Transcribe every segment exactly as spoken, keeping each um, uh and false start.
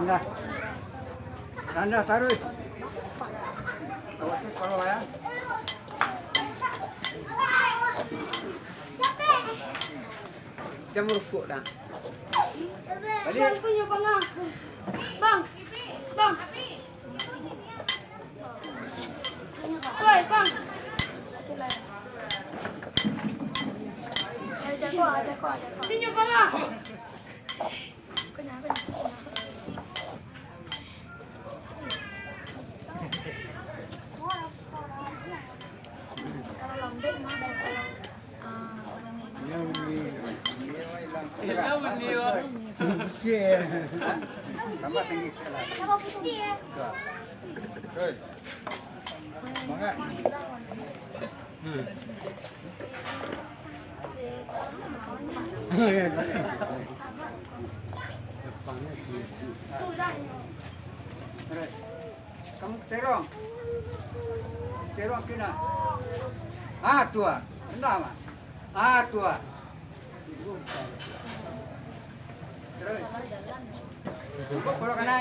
Dah. Tandas taruih. Awas tu kalau ya. Macam rukuk dah. Balik. Bang, bang. Bang. Oi, bang. Sini, bang. Kamu serong. Serong kena. Ah, tu ah. Rendah, Mak. Ah, tu ah. Terus. Cukup kalau kena.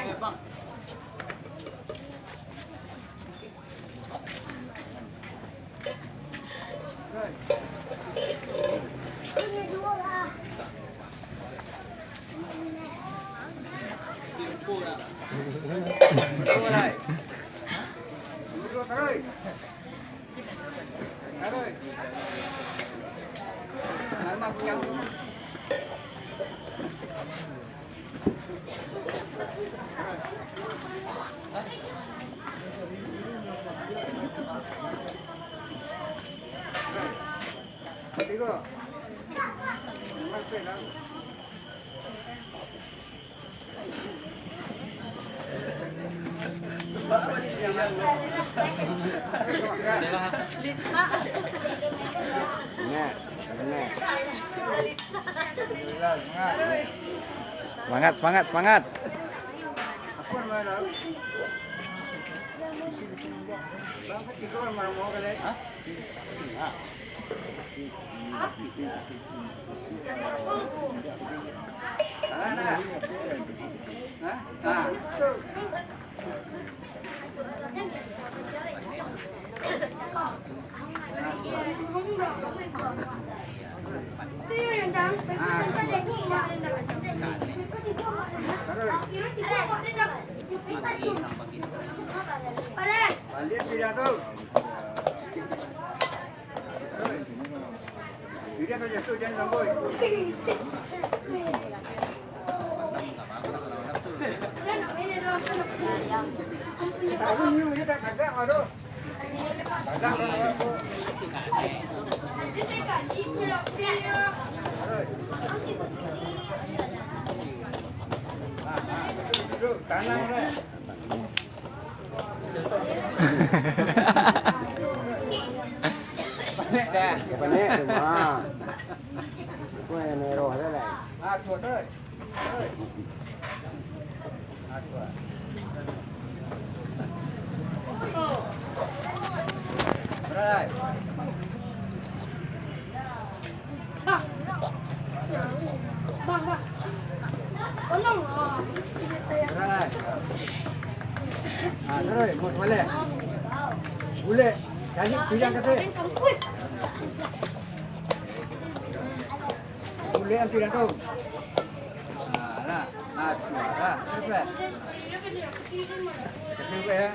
Semangat, semangat, semangat. Baliak tidak tu? Tidak tu jatuh, jangan ganggu. Tahu ni dia tak kagak, aduh. Panek tu, ha. Aku yang merah tu lah. Bang. Bang, bang. Tolong. Ah, terus, mau balik. Boleh. Cari pilihan kata. Boleh nanti dah tu. Alah, ah, tu lah. Terus. Terus, ya.